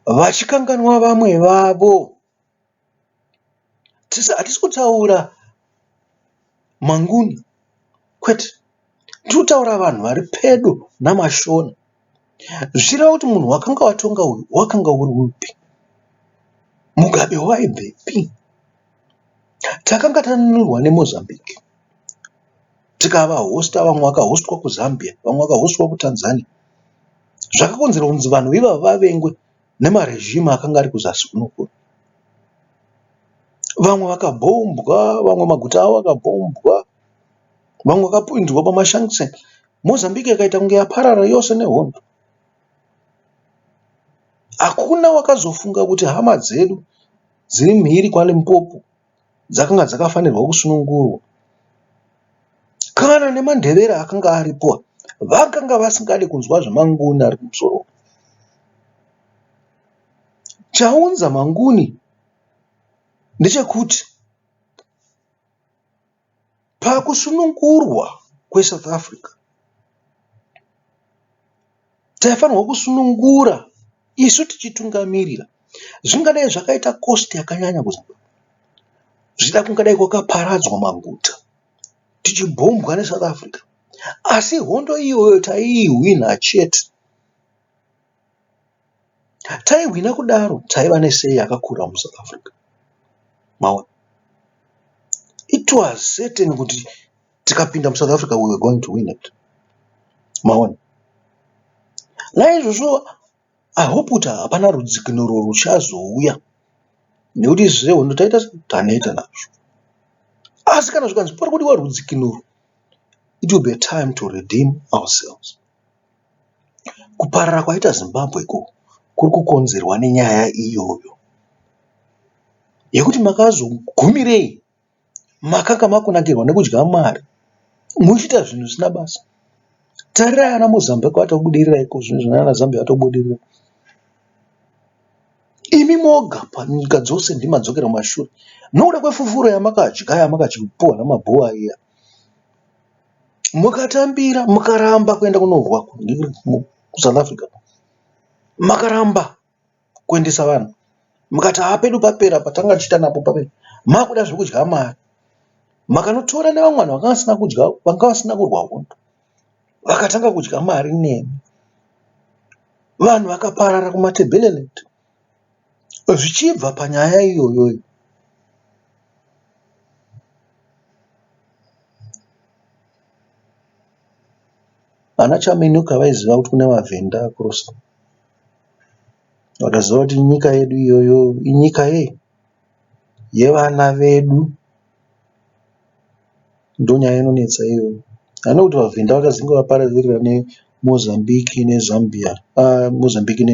Vachikanganwa vamwe vavo. Hatisi kutaura manguni kwete. Tiri kutaura vanhu vari pedo naMashona. Zvichireva kuti munhu wakanga watonga uyu wakanga uri upi? Mugabe waibvepi? Takanga tanunurwa neMozambique tikavahosta vamwe vakahostwa kuZambia vamwe vakahostwa kuTanzania. Zvakakonzera kunzi vanhu ivava vavengwe nemaregime akanga ari kuzasi kunoku. Vamwe vakabhombwa, vamwe maguta avo akabhombwa, vamwe vakapinzwa pamashankiseni. Mozambique yakaita kunge yaparara yose nehondo. Hakuna wakazofunga kuti hama dzedu dziri mhiri kwaLimpopo dzakanga dzakafanirwa kusunungurwa. Kana nemaNdevere akanga aripo vakanga vasingade kunzwa zvemanguni ari kumusoro. Chaunza manguni ndechekuti Pakusunungurwa kweSouth Africa taifanirwa kusunungura isu tichitungamirira. Zvingadai zvakaita cost yakanyanya kuZimbabwe. Zvichida kungadai kwakaparadzwa maguta tichibhombwa neSouth Africa. Asi hondo iyoyo taiihwina chete. Taihwina kudaro taiva nesei yakakura muSouth Africa. Maona? It was certain kuti tikapinda muSouth Africa we were going to win it. Maona? Naizvozvo I hope kuti hapana rudzikinuro ruchazouya nekuti izvi zvehondo taita taneta nazvo. Asi kana zvikanzi pari kudiwa rudzikinuro, it will be a time to redeem ourselves. Kuparara kwaita Zimbabwe uku kuri kukonzerwa nenyaya iyoyo yekuti makazogumirei makanga makunakirwa nekudya mari muchiita zvinhu zvisina basa. Tarirai ana Mozambique vatobudirira ikozvino izvi nana Zambia vatobudirira. Imi moga panyika dzose ndimi madzokera kumashure nokuda kwefufuro yamakadya yamakachipuwa namabhowa iya. Mukatambira mukaramba kuenda kunorwa kuSouth Africa. Makaramba kuendesa vanhu mukati haa pedu papera patanga tichiita napo papera. Makuda zvekudya mari. Makanotora nevamwe vanhu vanga vasina kudya vanga vasina kurwa hondo. Vakatanga kudya mari nemi. Vanhu vakaparara kuMatabeleland zvichibva panyaya iyoyo. Ana Chaminuka vaiziva kuti kune maVhenda across. Vakaziva kuti nyika yedu iyoyo inyika yei? Yevana vedu. Ndonyaya inonetsa iyoyo. Haina kuti vaVhenda vakazenge vaparadzirira neMozambique neZambia, Mozambique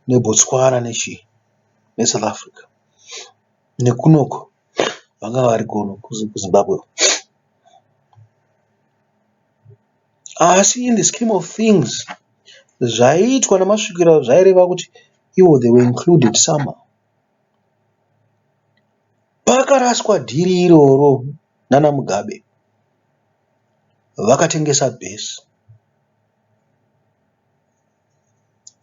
neBotswana nechii neSouth Africa. Nekunoku vanga variko kuZimbabwe. Asi in the scheme of things zvaiitwa naMasvikiro zvaireva kuti ivo they were included somehow. Pakaraswa dhiri iroro nana Mugabe vakatengesa bhesi.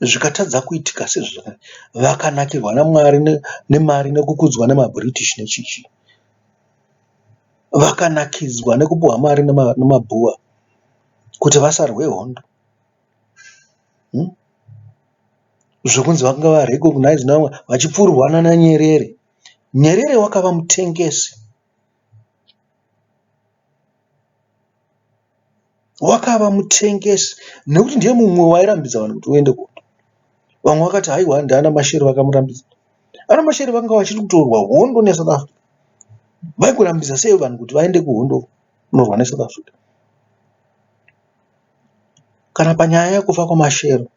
Zvikatadza kuitika sezvazvakaita. Vakanakirwa naMwari nemari nekukudzwa nemaBritish nechii chii. Vakanakidzwa nekupiwa mari nemaBoer kuti vasarwe hondo. Zvekunzi vakanga varecognized nevamwe vachipfurwa nana Nyerere. Nyerere wakava mutengesi. Wakava mutengesi nekuti ndiye mumwe wairambidza vanhu kuti uende kuhondo. Vamwe vakati haiwa ndiana Mashiri vakamurambidza. Ana Mashiri vanga vachiri kutorwa hondo neSouth Africa. Vaigorambidza sei vanhu kuti vaende kuhondo kunorwa neSouth Africa? Kana panyaya yekufa kwaMashero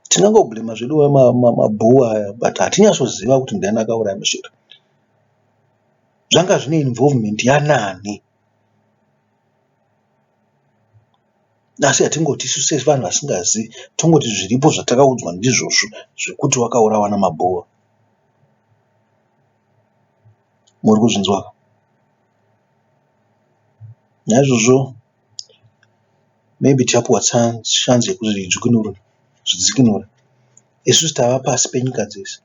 tingangobhurema zvedu mabhuwa aya but hatinyatsoziva kuti ndiani akauraya Mashero. Zvanga zvine involvement yanani? Asi hatingoti isu sevanhu vasingazivi tongoti zviripo zvatakaudzwa ndizvozvo zvekuti wakaurawa namabhowa. Muri kuzvinzwa ka? Naizvozvo maybe tichapiwa chance yekuzvidzikinura. Isusu tava pasi penyika dzese.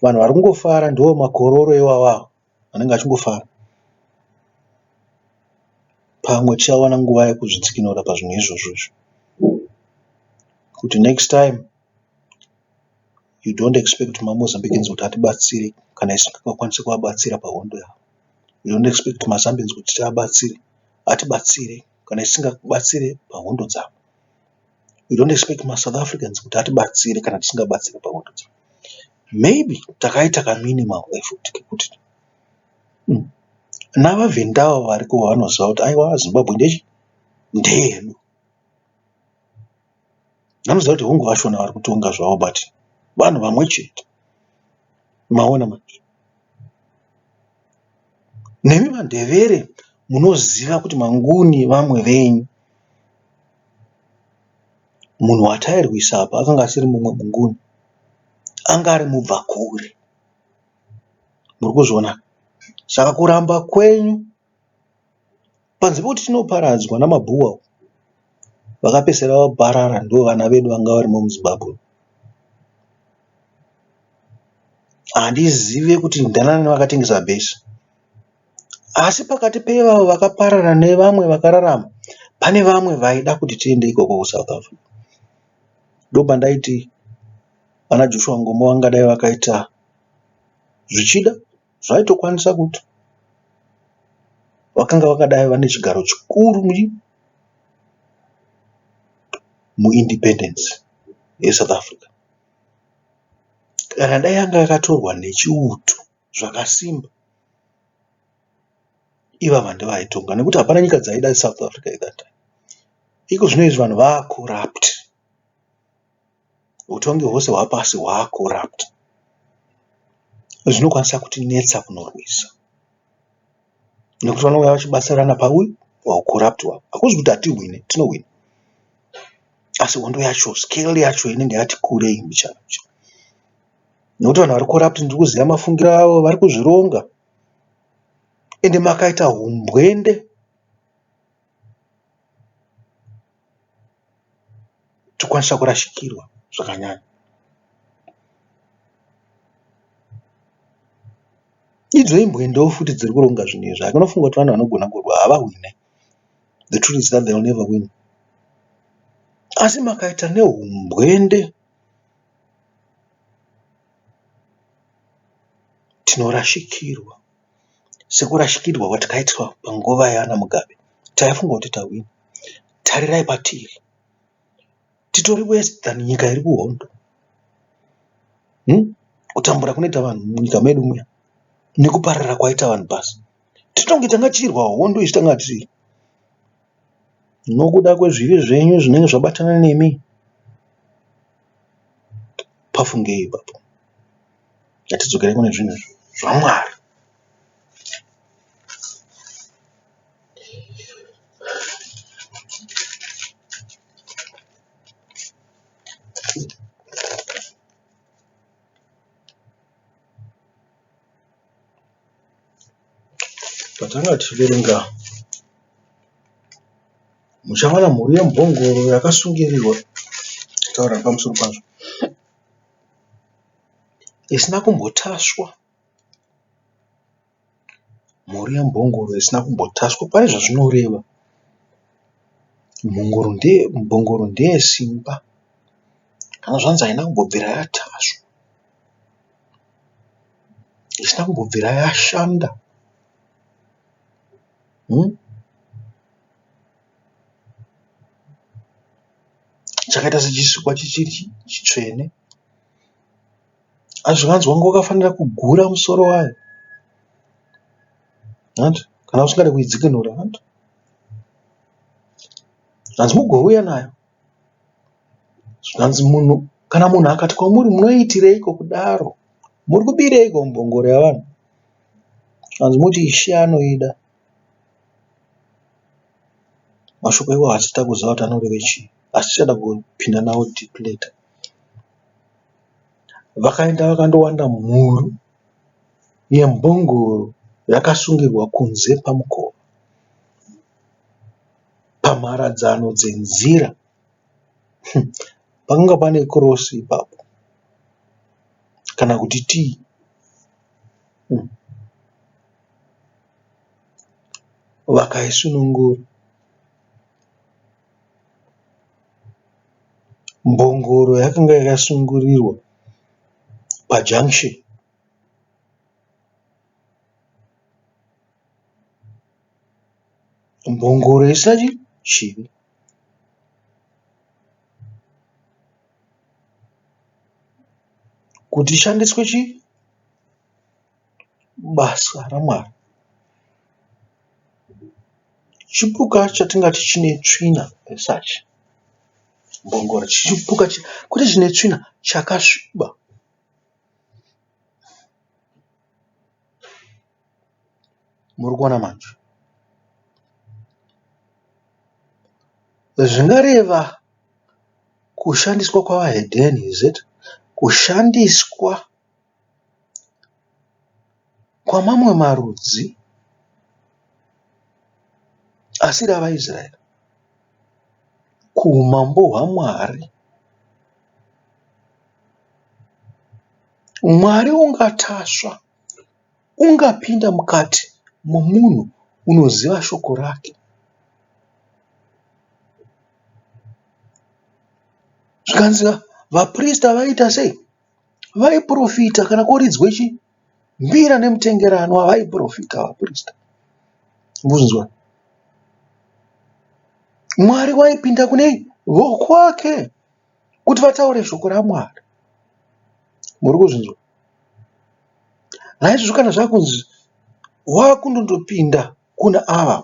Vanhu vari kungofara ndiwo makororo iwawawo anenge achingofara. Pamwe tichawana nguva yekuzvidzikinura pazvinhu izvozvo izvo. Kuti next time you don't expect maMozambicans kuti atibatsire kana isu tisingakwanisi kuvabatsira pahondo yavo. You don't expect maZambians kuti tivabatsire atibatsire kana tisingabatsire pahondo dzavo. You don't expect maSouth Africans kuti atibatsire kana tisingabatsire pahondo dzavo. Maybe takaita kaminimal effort kekuti navaVhendawo variko vanoziva kuti aiwa Zimbabwe ndechi ndeyedu. Vanoziva kuti hongu vashona vari kutonga zvavo but vanhu vamwe chete. Maona manje. Nemi vaNdevere munoziva kuti maNguni vamwe venyu. Munhu watairwisa apa akanga asiri mumwe muNguni, anga ari mubvakure. Muri kuzviona? Saka kuramba kwenyu panze pekuti tinoparadzwa namabhuwa vakapedzisira vaparara ndovana vedu vanga varimo muZimbabwe. Handizive kuti ndanani vakatengesa bhesi. Asi pakati peivavo vakaparara nevamwe vakararama pane vamwe vaida kuti tiende ikoko kuSouth Africa. Ndopandaiti vana Joshua Nkomo vangadai vakaita zvichida zvaitokwanisa kuti vakanga vakadai vane chigaro chikuru muIndependence yeSouth Africa. Kana dai yanga yakatorwa nechiuto zvakasimba ivava ndovaitonga nekuti hapana nyika dzaida South Africa at that time. Iko zvino izvi vanhu vaacorrupt. Hutongi hwose hwapasi hwaacorrupt. Zvinokwanisa kutinetsa kunorwisa nekuti vanouya vachibatsirana pauyu pahucorrupt hwavo. Hakuzi kuti hatihwine, tinohwina asi hondo yacho scale yacho inenge yati kurei mbichana mbichana. Nekuti vanhu vari corrupt ndiri kuziva mafungiro avo vari kuzvironga ende makaita humbwende tokwanisa kurashikirwa zvakanyanya. Idzo imbwendewo futi dziri kuronga zvinhu izvi hakuna kufunga kuti vanhu vanogona kurwa havahwine. The truth is that they will never win. Asi makaita nehumbwende Tinorashikirwa sekurashikirwa kwatakaitwa panguva yaana Mugabe. Taifunga kuti tahwina. Tarirai patiri. Titori worse than nyika iri kuhondo. Kutambura kunoita vanhu munyika medu muya nekuparara kwaita vanhu pasi. Titonge tanga tichirwa hondo isu tanga tisiri. Nokuda kwezvivi zvenyu zvinenge zvabatana nemi. Pafungei ipapo. Ngatidzokere kune zvinhu zvaMwari. Patanga tichiverenga muchawana mhuru yembongoro yakasungirirwa taura pamusoro pazvo isina kumbotasvwa. Mhuru yembongoro isina kumbotasvwa pane zvazvinoreva. Mbongoro ndeye simba kana zvanzi haina kumbobvira yatasvwa. Isina kumbobvira yashanda. Chakaita sechisikwa chichiri chitsvene. Asi zvakanzi wanga wakafanira kugura musoro wayo hanti kana usingade kuidzikinura hanti. Zvanzi mugouya nayo. Zvikanzi munhu kana munhu akati kwamuri munoitireiko kudaro? Muri kubireiko mbongoro yavanhu? Zvikanzi muti Ishe anoida. Mashoko iwayo hatisati takuziva kuti anoreva chii asi tichada kupinda nawo deep later. Vakaenda vakandowana mhuru yembongoro yakasungirwa kunze pamukova. Pamharadzano dzenzira pakanga pane korosi ipapo kana kuti tii. Vakaisunungura. Mbongoro yakanga yakasungirirwa pajunction. Mbongoro isina chivi. Kuti ishandiswe chii? Basa raMwari. Chipuka chatingati chine tsvina as such. Mbongoro chipuka kwete chine tsvina chakasviba. Muri kuona manje? Zvingareva kushandiswa kwavahedheni is it? Kushandiswa kwamamwe marudzi asiri avaIsraeri kuumambo hwaMwari. Mwari ungatasva ungapinda mukati momunhu unoziva shoko rake. Zvikanzi vaprista vaiita sei? Vaiprofita kana koridzwe chi mbira nemutengeranwa vaiprofita vaprista. Muzvinzwa? Mwari waipinda kune vokwake kuti vataure shoko raMwari. Muri kuzvinzwa? Naizvozvo kana zvakunzi wakundondopinda kuna ava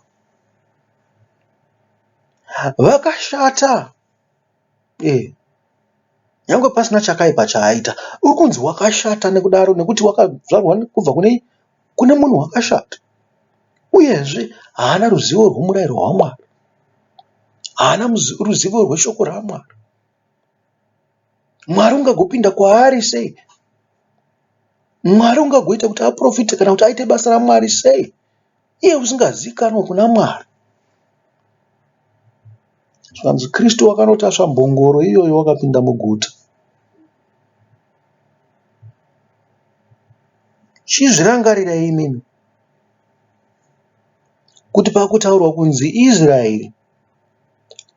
vakashata eh, nyangwe pasina chakaipa chaaita uri kunzi wakashata nekudaro nekuti wakazvarwa kubva kune kune munhu wakashata uyezve haana ruzivo rwomurayiro hwaMwari haana ruzivo rweshoko raMwari. Mwari ungagopinda kwaari sei? Mwari ungagoita kuti aprofite kana kuti aite basa raMwari sei iye usingazikanwe kuna Mwari? Zvikanzi Kristu wakanotasva mbongoro iyoyo wakapinda muguta. Chizvirangarirai imimi kuti pakutaurwa kunzi Israeri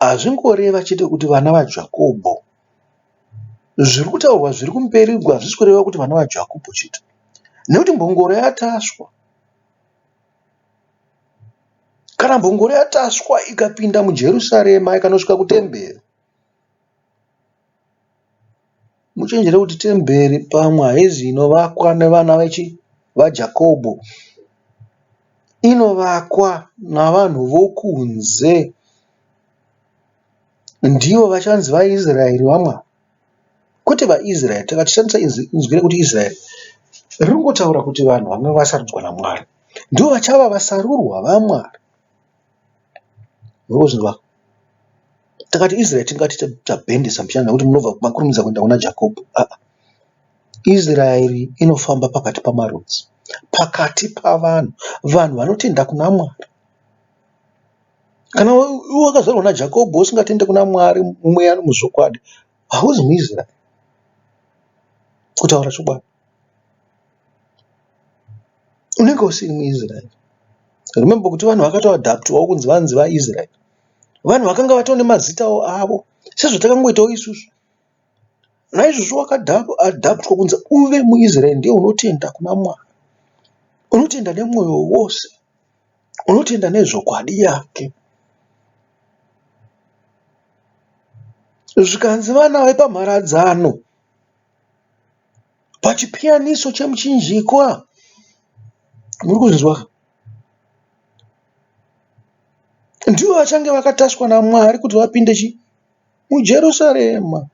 hazvingoreva chete kuti vana vaJakobho. Zviri kutaurwa zviri kumberi uku hazvisi kureva kuti vana vaJakobho chete. Nekuti mbongoro yataswa. Kana mbongoro yataswa ikapinda muJerusarema ikanosvika kutemberi. Muchenjere kuti temberi pamwe haizi inovakwa nevana vechi vaJakobho. Inovakwa navanhu vokunze. Ndivo vachanzi vaIsraeri vaMwari. Kwete vaIsraeri. Tikatishandisa inzwi rekuti Israeri rinongotaura kuti vanhu vanga vasarudzwa naMwari. Ndivo vachava vasarurwa vaMwari. Murikuzvinzwa? Takati Israeri tingati tabhendesa mbichana nekuti munobva makurumidza kuenda kuna Jakobho. Aa. Israeri inofamba pakati pamarudzi, pakati pavanhu, vanhu vanotenda kuna Mwari. Kana iwe wakazvarwa naJakobho usingatende kuna Mwari mumweya nomuzvokwadi, hauzi muIsraeri. Kutaura chokwadi. Unenge usiri muIsraeri. Remember kuti vanhu vakatoadaptiwawo kunzi vanzi vaIsraeri. Vanhu vakanga vatoo nemazitawo avo sezvatakangoitawo isusu. Naizvozvo wakadaptwa kunzi uve muIsraeri ndiye unotenda kuna Mwari. Unotenda nemwoyo wose. Unotenda nezvokwadi yake. Zvikanzi vana vepamharadzano pachipiyaniso chemuchinjikwa. Muri kuzvinzwa? Ndivo vachange vakataswa naMwari kuti vapinde chi muJerusarema.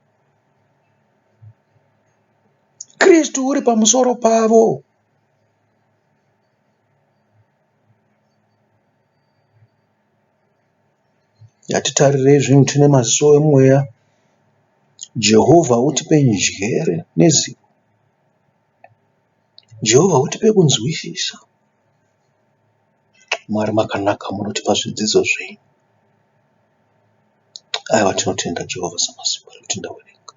Kristu uri pamusoro pavo. Ngatitarirei zvinhu tine maziso emweya. Jehovha utipe njere nezivo. Jehovha utipe kunzwisisa. Mwari makanaka munotipa zvidzidzo zvenyu. Aiwa tinotenda Jehovha Samasimba tinotenda wedenga.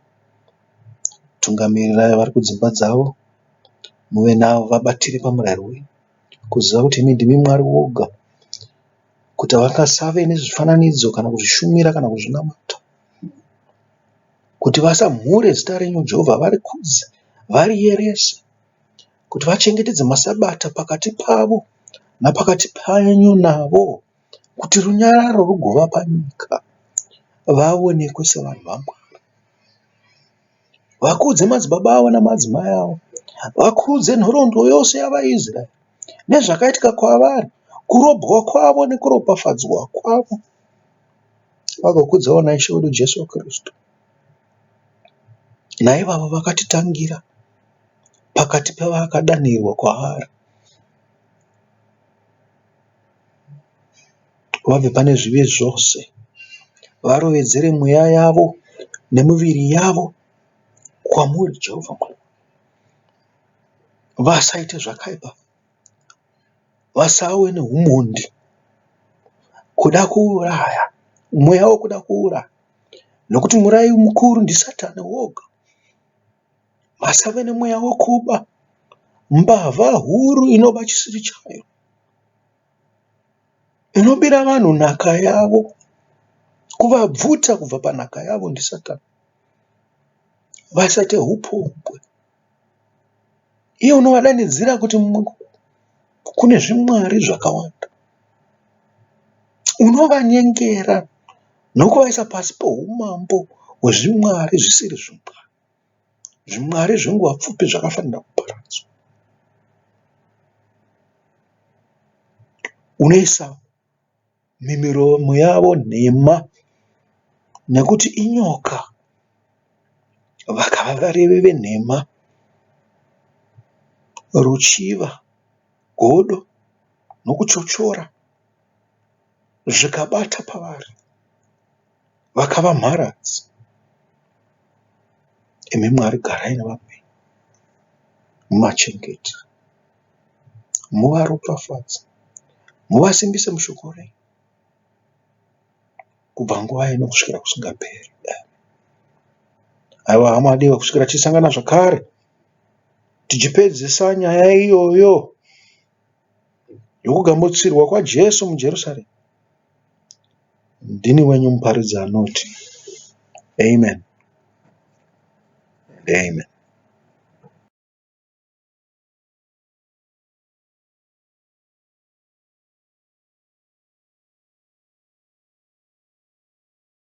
Tungamirirai vari kudzimba dzavo, muve navo vabatire pamurayiro wenyu, kuziva kuti imi ndimi Mwari woga, kuti vangasave nezvifananidzo kana kuzvishumira kana kuzvinamata, kuti vasamhure zita renyu Jehovha, varikudze, variyerese, kuti vachengetedze masabata pakati pavo napakati penyu navo, kuti runyararo rugova panyika, vaonekwe sevanhu vaMwari. Vakudze madzibaba avo namadzimai avo, vakudze nhoroondo yose yavaIsraeri nezvakaitika kwavari, kurobwa kwavo nekuropafadzwa kwavo, vagokudzawo naIshe wedu Jesu Kristu naivavo vakatitangira pakati pevakadanirwa kwaari. Vabve pane zvivi zvose, varovedzere mweya yavo nemiviri yavo kwamuri Jehovha Mwari. Vasaite zvakaipa, vasave neumhondi, kuda kuuraya, mweya wekuda kuuraya nekuti muurayi mukuru ndisatani woga. Vasave nemweya wekuba, mbavha huru inoba chisiri chayo. Inobira vanhu nhaka yavo, kuvabvuta kubva panhaka yavo ndiSatani. Vasaite hupombwe. Iye unovadanidzira kuti kune zvimwari zvakawanda. Unovanyengera nokuvaisa pasi poumambo hwezvimwari zvisiri zvimwari. Zvimwari zvenguva pfupi zvakafanira kuparadzwa. Unoisa mimiromo yavo nhema nekuti inyoka vakava varevi venhema. Ruchiva, godo nokuchochora zvikabata pavari. Vakava mharadzi. Imi Mwari garai nevanhu venyu muvachengete, muvaropafadze, muvasimbise mushoko renyu kubva nguva ino kusvikira kusingaperi. Aiwa hama adiwa kusvikira tichisangana zvakare tichipedzisa nyaya iyoyo yokugamuchirwa kwaJesu muJerusarema. Ndini wenyu muparidzi anoti, Amen and Amen.